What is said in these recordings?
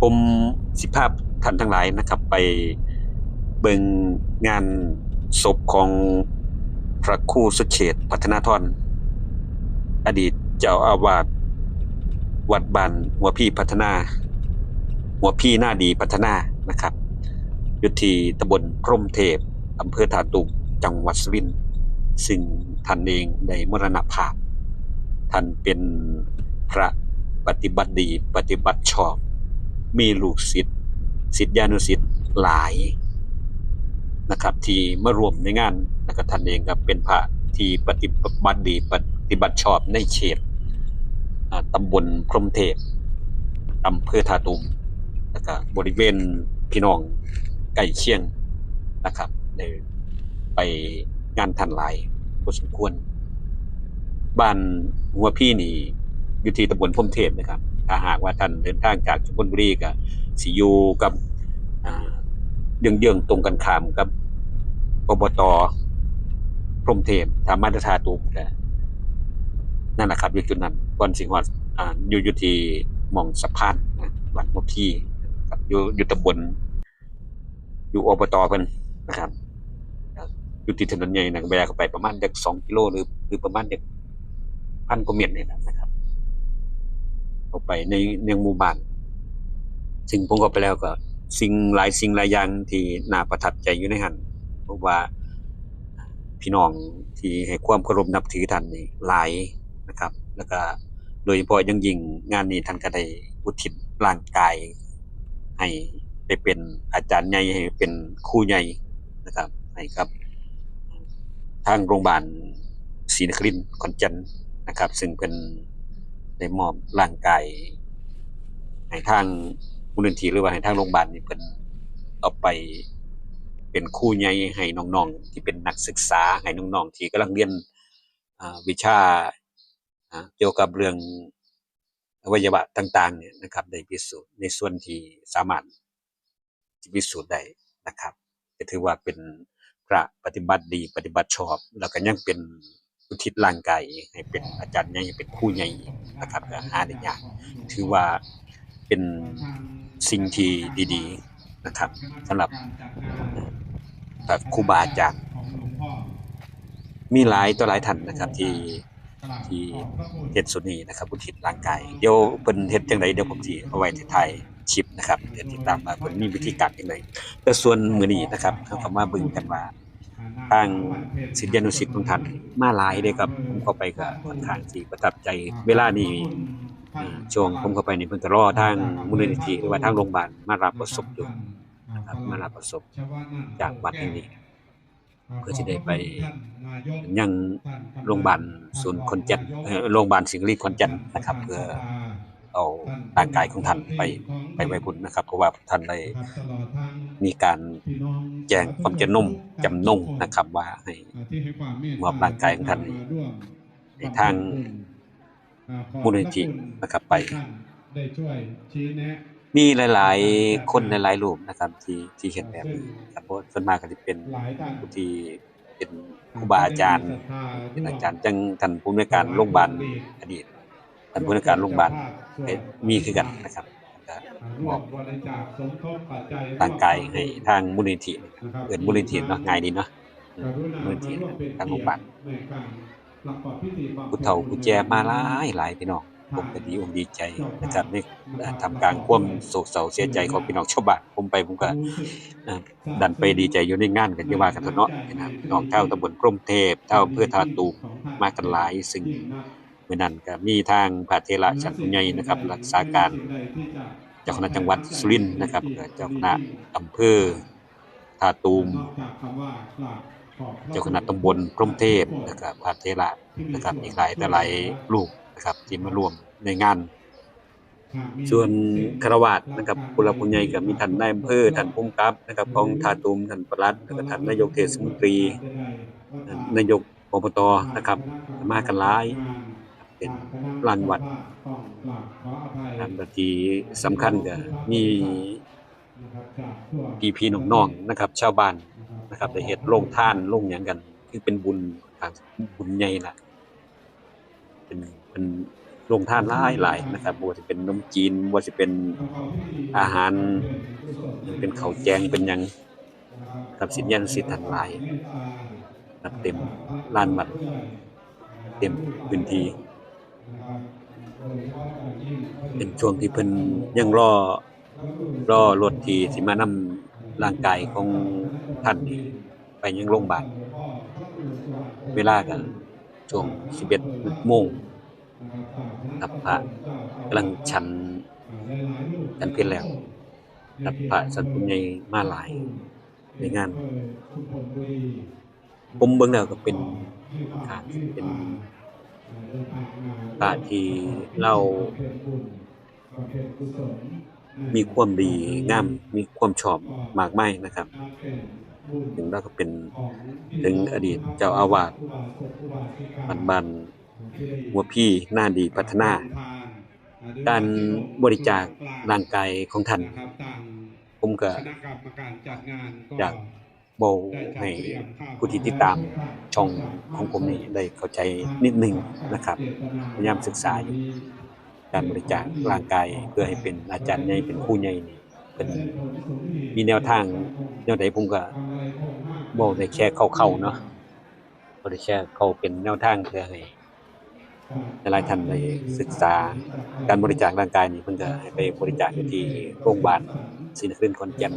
ຜົມຊິພາທ່ານທັງຫຼາຍນະຄັບ ໄປເບິ່ງງານສົບຂອງພະຄູສຸເຂດ ພັດທະນາທອນ ອະດີດເຈົ້າອາວາດວັດບ້ານຫົວພີພັດທະນາ ຫົວພີນາດີພັດທະນານະຄັບ ຢູ່ທີ່ຕຳບົນພົມເທບ ອຳເພີທ່າຕູມ ຈັງຫວັດສຸລິນ ຊຶ່ງທ່ານເອງໄດ້ມໍລະນະພາບ. ທ່ານເປັນພະປະຕິບັດດີ ປະຕິບັດຊອບ ມີລູກສິດ ສິດຍານຸສິດຫຼາຍນະຄັບ ທີ່ມາຮ່ວມໃນງານ ແລ້ວກໍທ່ານເອງກໍເປັນພະທີ່ປະຕິບັດດີ ປະຕິບັດຊອບໃນເຂດ ອາ ຕຳບົນພົມເທບ ອຳເພີທ່າຕູມ ແລ້ວກໍບໍລິເວນ ພີ່ນ້ອງໃກ້ຄຽງນະຄັບ ໄດ້ໄປງານທ່ານຫຼາຍພໍສົມຄວນ. ບ້ານຫົວພີນີ້ຢູ່ທີ່ຕຳບົນພົມເທບນະຄັບ ຖ້າຫາກວ່າທ່ານເດີນທາງຈາກຊຸມພົນບຸລີ ກໍຊິຢູ່ກັບ ອາ ເຢື້ອງໆ ຕົງກັນຂ້າມກັບ ອບຕ ພົມເທບ ຖ້າມາແຕ່ທ່າຕູມກໍນັ້ນລະຄັບ ຢູ່ຈຸດນັ້ນ ກ່ອນຊິຮອດ ອາ ຢູ່ ຢູ່ທີ່ໝ່ອງສະພານນະ ບ້ານຫົວພີ ຢູ່ ຢູ່ຕຳບົນ ຢູ່ ອບຕ ເພິ່ນນະຄັບ ຢູ່ຕິດຖະໜົນໃຫຍ່ນະ ແວ່ເຂົ້າໄປປະມານຈັກສອງກິໂລ ຫຼື ຫຼືປະມານຈັກພັນກວ່າເມັດນີ້ແຫຼະນະຄັບ ເຂົ້າໄປໃນ ໃນໝູ່ບ້ານ ຊຶ່ງຜົມເຂົ້າໄປແລ້ວກໍສິ່ງຫຼາຍສິ່ງຫຼາຍຢ່າງທີ່ໜ້າປະທັບໃຈຢູ່ໃນຫັ້ນ ເພາະວ່າພີ່ນ້ອງທີ່ໃຫ້ຄວາມເຄົາລົບນັບຖືທ່ານນີ້ຫຼາຍນະຄັບ ແລ້ວກໍໂດຍສະເພາະຢ່າງຍິ່ງງານນີ້ທ່ານກໍໄດ້ອຸທິດຮ່າງກາຍ ໃຫ້ໄປເປັນອາຈານໃຫຍ່ ໃຫ້ເປັນຄູໃຫຍ່ນະຄັບ ໃຫ້ກັບທາງໂຮງບານ ສີນະຄະລິນ ຂອນແກ່ນນະຄັບ ຊຶ່ງເພິ່ນໄດ້ມອບຮ່າງກາຍໃຫ້ທາງມູນນິທິ ຫຼືວ່າໃຫ້ທາງໂຮງບານນີ້ ເພິ່ນເອົາໄປເປັນຄູໃຫຍ່ໃຫ້ນ້ອງໆທີ່ເປັນນັກສຶກສາ ໃຫ້ນ້ອງໆທີ່ກຳລັງຮຽນ ອາ ວິຊາ ອາ ກ່ຽວກັບເລື່ອງອະໄວຍະວະຕ່າງໆນີ້ນະຄັບ ໄດ້ພິສູດໃນສ່ວນທີ່ສາມາດ ທີ່ພິສູດໄດ້ນະຄັບ ກໍຖືວ່າເປັນພະປະຕິບັດດີ ປະຕິບັດຊອບ ແລ້ວກໍຍັງເປັນອຸທິດຮ່າງກາຍໃຫ້ເປັນອາຈານໃຫຍ່ ໃຫ້ເປັນຄູໃຫຍ່ນະຄັບ ກໍຫາໄດ້ຍາກ ຖືວ່າເປັນສິ່ງທີ່ດີໆນະຄັບ ສຳລັບພະຄູບາອາຈານ ມີຫຼາຍຕໍ່ຫຼາຍທ່ານນະຄັບ ທີ່ ທີ່ເຮັດສ່ວນນີ້ນະຄັບ ອຸທິດຮ່າງກາຍ ດຽວເພິ່ນເຮັດຈັ່ງໃດ ດຽວຜົມຊິເອົາໄວ້ຖ່າຍຄລິບນະຄັບ ດຽວຕິດຕາມວ່າເພິ່ນມີວິທີການຈັ່ງໃດ. ແຕ່ສ່ວນມື້ນີ້ນະຄັບ ເຮົາກໍມາເບິ່ງກັນວ່າ ທາງສິດຍານຸສິດຂອງທ່ານມາຫຼາຍເດ້ຄັບ ຜົມເຂົ້າໄປກໍຂ້ອນຂ້າງຊິປະທັບໃຈ. ເວລານີ້ ອາ ຊ່ວງຜົມເຂົ້າໄປນີ້ ເພິ່ນກໍລໍທາງມູນນິທິ ຫຼືວ່າທາງໂຮງບານມາຮັບເອົາສົບຢູ່ນະຄັບ ມາຮັບເອົາສົບຈາກວັດແຫ່ງນີ້ ເພື່ອຊິໄດ້ໄປຍັງໂຮງບານສູນຂອນແກ່ນ ເອີ ໂຮງບານສິງຄະລີຂອນແກ່ນນະຄັບ ເພື່ອເອົາຮ່າງກາຍຂອງທ່ານໄປ ໄປໄວ້ພຸ້ນນະຄັບ ເພາະວ່າທ່ານໄດ້ມີການແຈ້ງຄວາມຈຳນົງ ຈຳນົງນະຄັບ ວ່າໃຫ້ມອບຮ່າງກາຍຂອງທ່ານນີ້ໃຫ້ທາງ ມູນນິທິນະຄັບ ໄປ ມີຫຼາຍໆຄົນຫຼາຍໆຮູບນະຄັບ ທີ່ ທີ່ເຮັດແບບນີ້ນະຄັບ ເພາະສ່ວນມາກກໍຊິເປັນຜູ້ທີ່ເປັນຄູບາອາຈານ ເປັນອາຈານ ຈັ່ງທ່ານຜູ້ອຳນວຍການໂຮງບານ ອະດີດທ່ານຜູ້ອຳນວຍການໂຮງບານ ກໍມີຄືກັນນະຄັບ ກໍມອບຮ່າງກາຍໃຫ້ທາງມູນນິທິ ເອີ້ນມູນນິທິເນາະ ງ່າຍດີເນາະ ອືມ ມູນນິທິທາງໂຮງບານ ຜູ້ເຖົ້າຜູ້ແກ່ມາຫຼາຍໆ ພີ່ນ້ອງ ຜົມກໍດີອົກດີໃຈນະຄັບ ໃນ ເອີ ທ່າມກາງຄວາມໂສກເສົ້າເສຍໃຈຂອງພີ່ນ້ອງຊາວບ້ານ ຜົມໄປ ຜົມກໍ ເອີ ດັນໄປດີໃຈຢູ່ໃນງານ ກໍຢ່າວ່າກັນເຖາະເນາະ ພີ່ນ້ອງຊາວຕຳບົນພົມເທບ ຊາວອຳເພີທ່າຕູມ ມາກັນຫຼາຍ ຊຶ່ງມື້ນັ້ນກໍມີທາງພະເຖລະຊັ້ນຜູ້ໃຫຍ່ນະຄັບ ລັກສາການເຈົ້າຄະນະຈັງຫວັດສຸລິນນະຄັບ ແລະ ເຈົ້າຄະນະອຳເພີ ທ່າຕູມ ເຈົ້າຄະນະຕຳບົນພົມເທບ ແລ້ວກະພະເຖລະນະຄັບ ອີກຫຼາຍຕ່າຫຼາຍຮູບນະຄັບ ທີ່ມາຮ່ວມໃນງານ. ສ່ວນຄະລາວາດນະຄັບ ຜູ້ຫຼັກຜູ້ໃຫຍ່ກໍມີທ່ານນາຍອຳເພີ ທ່ານຜູ້ກຳກັບນະຄັບ ຂອງທ່າຕູມ ທ່ານປະຫຼັດ ແລ້ວກະທ່ານນາຍົກເທດສະມົນຕີ ນາຍົກ ອບຕ ນະຄັບ ມາກັນຫຼາຍ ເປັນລານວັດ ແລະທີ່ສຳຄັນກໍມີ ພີ່ໆນ້ອງໆນະຄັບ ຊາວບ້ານນະຄັບ ໄດ້ເຮັດໂຮງທານໂຮງຫຍັງກັນ ຄືເປັນບຸນ ບຸນໃຫຍ່ລະ ເປັນ ເປັນ ໂຮງທານຫຼາຍໆ ນະຄັບ, ບໍ່ວ່າຊິເປັນໜົມຈີນ, ບໍ່ວ່າຊິເປັນອາຫານ, ເປັນເຂົ້າແກງ, ເປັນຫຍັງ, ກັບສິດຍານຸສິດທ່ານຫຼາຍ ນະຄັບ, ເຕັມລານວັດ, ເຕັມພື້ນທີ່. ເປັນຊ່ວງທີ່ເພິ່ນຍັງລໍ ລໍລົດທີ່ຊິມານຳຮ່າງກາຍຂອງທ່ານນີ້ໄປຍັງໂຮງບານ. ເວລາກໍຊ່ວງສິບເອັດໂມງ ນະຄັບ, ພະກຳລັງສັນ ສັນເພັນແລ້ວ, ນະຄັບ, ພະສັນເພັນໃຫຍ່ມາຫຼາຍໃນງານ. ຜົມເບິ່ງແລ້ວກໍເປັນ ອາ ເປັນພະທີ່ລາວມີຄວາມດີງາມ, ມີຄວາມຊອບມາກມາຍນະຄັບ. ເຖິງລາວກໍເປັນເຖິງອະດີດເຈົ້າອາວາດວັດບ້ານຫົວພີ ນາດີພັດທະນາ. ການບໍລິຈາກຮ່າງກາຍຂອງທ່ານ ຜົມກໍຢາກເວົ້າໃຫ້ຜູ້ທີ່ຕິດຕາມຊ່ອງຂອງຜົມນີ້ໄດ້ເຂົ້າໃຈນິດໜຶ່ງນະຄັບ. ພະຍາຍາມສຶກສາຢູ່ ການບໍລິຈາກຮ່າງກາຍເພື່ອໃຫ້ເປັນອາຈານໃຫຍ່ ເປັນຄູໃຫຍ່ນີ້ ເພິ່ນມີແນວທາງແນວໃດ ຜົມກໍເວົ້າໄດ້ແຄ່ຄ່າວໆເນາະ, ເວົ້າໄດ້ແຄ່ເຂົ້າເປັນແນວທາງເພື່ອໃຫ້ ຫຼາຍໆທ່ານໄດ້ສຶກສາການບໍລິຈາກຮ່າງກາຍນີ້. ເພິ່ນກໍໃຫ້ໄປບໍລິຈາກຢູ່ທີ່ໂຮງບານສີນະຄະລິນ ຂອນແກ່ນ,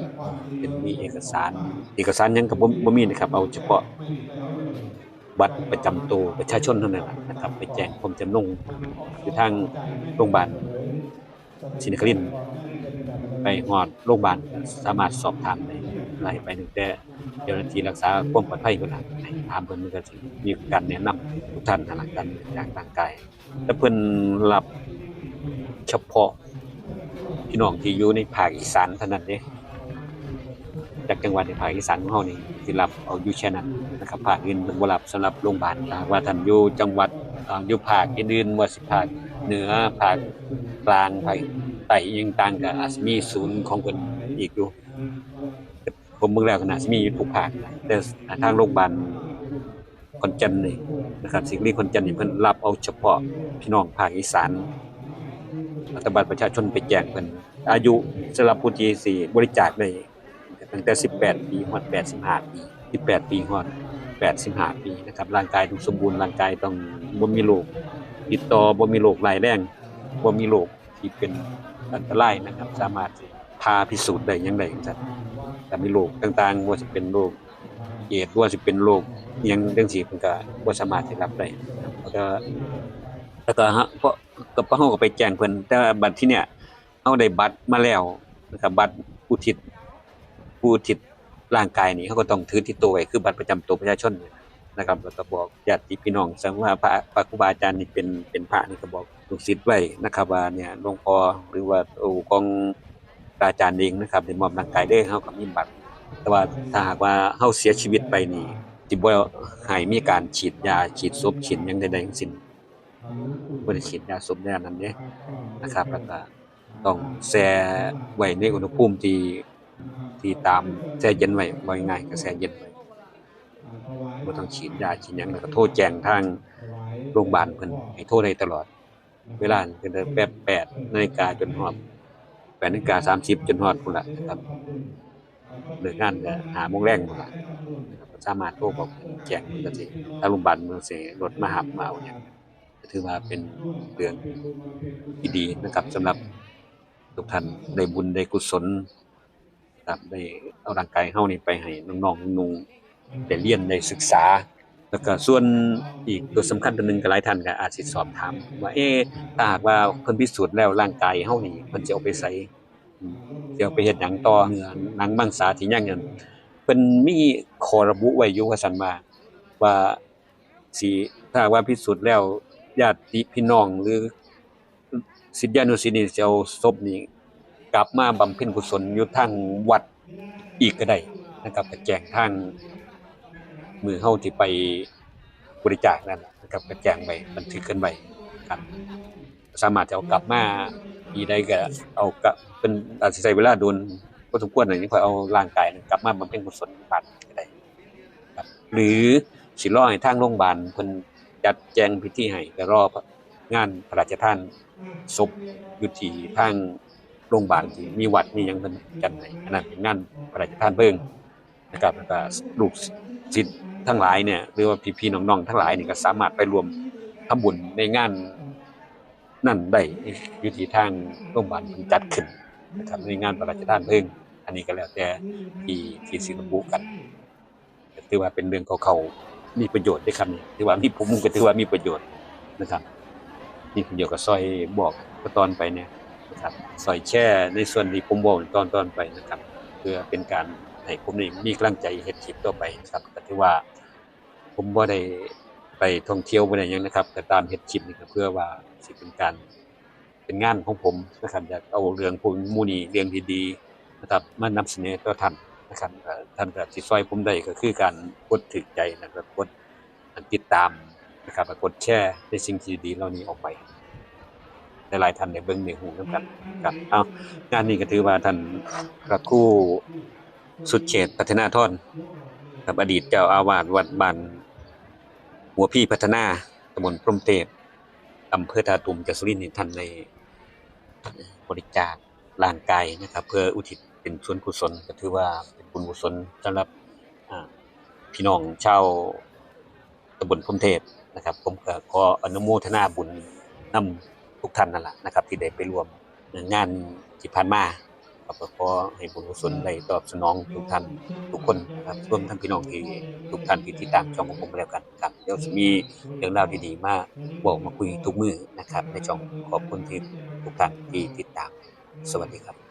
ເປັນມີເອກະສານ, ເອກະສານຫຍັງກໍບໍ່ ບໍ່ມີນະຄັບ, ເອົາສະເພາະບັດປະຈຳໂຕປະຊາຊົນເທົ່ານັ້ນນະຄັບ, ໄປແຈ້ງຄວາມຈຳນົງຢູ່ທາງໂຮງບານ ສີນະຄະລິນ. ໄປຮອດໂຮງບານສາມາດສອບຖາມໄດ້, ໄລ່ໄປຕັ້ງແຕ່ເຈົ້າໜ້າທີ່ລັກສາຄວາມປອດໄພພຸ້ນລະ, ໃຫ້ຖາມເພິ່ນ ເພິ່ນກໍຊິມີການແນະນຳທຸກທ່ານຫັ້ນລະ, ການບໍລິຈາກຮ່າງກາຍ. ແຕ່ເພິ່ນຮັບສະເພາະພີ່ນ້ອງທີ່ຢູ່ໃນພາກອີສານເທົ່ານັ້ນເດ້, ຈັກຈັງຫວັດໃນພາກອີສານຂອງເຮົານີ້ ທີ່ຮັບເອົາຢູ່ແຄ່ນັ້ນນະຄັບ, ພາກອື່ນເພິ່ນບໍ່ຮັບສຳລັບໂຮງບານ. ຖ້າຫາກວ່າທ່ານຢູ່ຈັງຫວັດ ເອີ ຢູ່ພາກອື່ນໆ ບໍ່ວ່າຊິພາກເໜືອ, ພາກກາງ, ພາກໃຕ້ ອີ່ຫຍັງຕ່າງ ກໍອາດຊິມີສູນຂອງເພິ່ນອີກຢູ່. ຜົມເບິ່ງແລ້ວກໍໜ້າຊິມີຢູ່ທຸກພາກ, ແຕ່ທາງໂຮງບານຂອນແກ່ນນີ້ນະຄັບ, ສີນະຄະລິນຂອນແກ່ນນີ້ ເພິ່ນຮັບເອົາສະເພາະພີ່ນ້ອງພາກອີສານ, ເອົາແຕ່ບັດປະຊາຊົນໄປແຈ້ງເພິ່ນ. ອາຍຸສຳລັບຜູ້ທີ່ຊິບໍລິຈາກໄດ້ ຕັ້ງແຕ່ສິບແປດປີຮອດແປດສິບຫ້າປີ, ສິບແປດປີຮອດແປດສິບຫ້າປີນະຄັບ. ຮ່າງກາຍຕ້ອງສົມບູນ, ຮ່າງກາຍຕ້ອງບໍ່ມີໂລກຕິດຕໍ່, ບໍ່ມີໂລກຮ້າຍແຮງ, ບໍ່ມີໂລກທີ່ເປັນອັນຕະລາຍນະຄັບ, ສາມາດຜ່າພິສູດໄດ້ຫຍັງໄດ້ຈັ່ງຊັ້ນ. ຖ້າມີໂລກຕ່າງໆ ບໍ່ວ່າຊິເປັນໂລກເອດ, ບໍ່ວ່າຊິເປັນໂລກຫຍັງຈັ່ງຊີ້ ເພິ່ນກໍບໍ່ສາມາດຊິຮັບໄດ້. ແລ້ວກໍ ແລ້ວກໍ ກໍພວກເຮົາກໍໄປແຈ້ງເພິ່ນ, ແຕ່ວ່າບັດທີເນີ້ຍ ເຮົາໄດ້ບັດມາແລ້ວນະຄັບ, ບັດອຸທິດ ຜູ້ອຸທິດຮ່າງກາຍນີ້ ເຮົາກໍຕ້ອງຖືຕິດໂຕໄວ້ ຄືບັດປະຈຳໂຕປະຊາຊົນນີ້ນະຄັບ. ແລ້ວກໍບອກຍາດຕິພີ່ນ້ອງ ສະມມຸດວ່າພະ ພະຄູບາອາຈານນີ້ເປັນ ເປັນພະນີ້ ກໍບອກລູກສິດໄວ້ນະຄັບວ່າ ເນີ້ຍ ຫຼວງພໍ່ ຫຼືວ່າໂຕຂອງພະອາຈານເອງນະຄັບ ໄດ້ມອບຮ່າງກາຍເດີ, ເຮົາກໍມີບັດ. ແຕ່ວ່າຖ້າຫາກວ່າເຮົາເສຍຊີວິດໄປນີ້ ຊິບໍ່ໃຫ້ມີການສີດຢາ ສີດສົບ ສີດຫຍັງໃດໆທັງສິ້ນ. ບໍ່ໄດ້ສີດຢາສົບຢານັ້ນເດ້ນະຄັບ. ແລ້ວກໍຕ້ອງແຊ່ໄວ້ໃນອຸນຫະພູມທີ່ ທີ່ຕາມ ແຊ່ເຢັນໄວ້, ເວົ້າງ່າຍໆ ກໍແຊ່ເຢັນໄວ້, ບໍ່ຕ້ອງສີດຢາສີດຫຍັງ. ແລ້ວກໍໂທແຈ້ງທາງໂຮງບານເພິ່ນ ໃຫ້ໂທໄດ້ຕະຫຼອດເວລາ, ຕັ້ງແຕ່ແປດນາລິກາຈົນຮອດແປດນາລິກາສາມສິບ ຈົນຮອດພຸ້ນລະນະຄັບ. ເລີກງານກໍຫ້າໂມງແລງພຸ້ນລະ, ສາມາດໂທບອກແຈ້ງເພິ່ນກໍຊິ ທາງໂຮງບານເພິ່ນຊິໃຫ້ລົດມາຮັບມາເອົາຫຍັງ. ກໍຖືວ່າເປັນເລື່ອງທີ່ດີນະຄັບ ສຳລັບທຸກທ່ານ ໄດ້ບຸນໄດ້ກຸສົນນະຄັບ, ໄດ້ເອົາຮ່າງກາຍເຮົານີ້ໄປໃຫ້ນ້ອງໆ ໜຸ່ມໆ ໄດ້ຮຽນໄດ້ສຶກສາ. ແລ້ວກໍສ່ວນອີກຕົວສຳຄັນຕົວໜຶ່ງ ກໍຫຼາຍທ່ານກໍອາດຊິສອບຖາມວ່າ ເອ ຖ້າຫາກວ່າເພິ່ນພິສູດແລ້ວ ຮ່າງກາຍເຮົານີ້ ເພິ່ນຊິເອົາໄປໃສ? ຊິເອົາໄປເຮັດຫຍັງຕໍ່? ເນື້ອໜັງມັງສາທີ່ຍັງນັ້ນ ເພິ່ນມີຂໍ້ລະບຸໄວ້ຢູ່ວ່າຊັ້ນວ່າ ວ່າ ຊິ ຖ້າຫາກວ່າພິສູດແລ້ວ ຍາດຕິພີ່ນ້ອງ ຫຼື ສິດຍານຸສິດນີ້ ຊິເອົາສົບນີ້ກັບມາບຳເພັນກຸສົນຢູ່ທາງວັດອີກກໍໄດ້ນະຄັບ, ກໍແຈ້ງທາງມື້ເຮົາທີ່ໄປບໍລິຈາກນັ້ນນະຄັບ, ກໍແຈ້ງໄວ້ ບັນທຶກກັນໄວ້ນະຄັບ. ສາມາດຈະເອົາກັບມາປີໃດກໍເອົາກັບ, ເພິ່ນອາດຊິໃຊ້ເວລາດົນພໍສົມຄວນ ຈັ່ງຄ່ອຍເອົາຮ່າງກາຍນັ້ນກັບມາບຳເພັນກຸສົນຢູ່ບ້ານກໍໄດ້. ຫຼືຊິລໍໃຫ້ທາງໂຮງບານເພິ່ນຈັດແຈງພິທີໃຫ້ ກໍລໍ ງານພະລາຊະທານສົບຢູ່ທີ່ທາງໂລງບານ ທີ່ມີວັດມີຫຍັງເພິ່ນຈັດໃຫ້ ອັນນັ້ນເປັນງານພະລາຊະທານເພີງ นะครับ แล้วก็ลูกศิษย์ทั้งหลายเนี่ย หรือว่าพี่ๆน้องๆทั้งหลายนี่ก็สามารถไปร่วมทำบุญในงานนั้นได้ อยู่ที่ทางโรงบาลเพิ่นจัดขึ้นนะครับ ในงานพระราชทานเพลิง อันนี้ก็แล้วแต่ที่ ที่สิระบุกัน ก็ถือว่าเป็นเรื่องเก่าๆ มีประโยชน์เด้ครับนี่ ถือว่ามี ผมก็ถือว่ามีประโยชน์นะครับ มีประโยชน์ก็ซ่อยบอกต่อๆไปแหน่นะครับ ซ่อยแชร์ในส่วนที่ผมเว้าต่อๆไปนะครับ เพื่อเป็นการให้ผมได้มีกำลังใจเฮ็ดคลิปต่อไปนะครับ ก็ถือว่าผมบ่ได้ไปท่องเที่ยว บ่ได้หยังนะครับ ก็ตามเฮ็ดคลิปนี่ก็เพื่อว่าสิเป็นการ เป็นงานของผมนะครับ อยากเอาเรื่องพวกหมู่นี้ เรื่องดีๆนะครับ มานำเสนอต่อท่านนะครับ เอ่อ ท่านก็สิซ่อยผมได้ ก็คือการกดถูกใจ แล้วก็กดติดตามนะครับ แล้วกดแชร์ในสิ่งที่ดีเหล่านี้ออกไป หลายๆท่านได้เบิ่งได้ฮู้นำกันครับ เอ้า งานนี้ก็ถือว่าท่านพระครูสุดเขตพัฒนาธรครับ อดีตเจ้าอาวาสวัดบ้านหัวพีพัฒนา ตำบลพรหมเทพ อำเภอท่าตูม จังหวัดสุรินทร์นี่ ท่านได้บริจาคร่างกายนะครับ เพื่ออุทิศเป็นส่วนกุศล ก็ถือว่าเป็นบุญกุศลสำหรับ อ่า พี่น้องชาวตำบลพรหมเทพนะครับ ผมก็ขออนุโมทนาบุญนำทุกท่านนั่นล่ะนะครับ ที่ได้ไปร่วมงานที่ผ่านมา ครับ ก็ขอให้บุญกุศลได้ตอบสนองทุกท่านทุกคนนะครับ รวมทั้งพี่น้องที่ทุกท่านที่ติดตามช่องของผมก็แล้วกันครับ เดี๋ยวสิมีเรื่องราวดีๆมาเว้ามาคุยทุกมื้อนะครับ ในช่อง ขอบคุณที่ทุกท่านที่ติดตาม สวัสดีครับ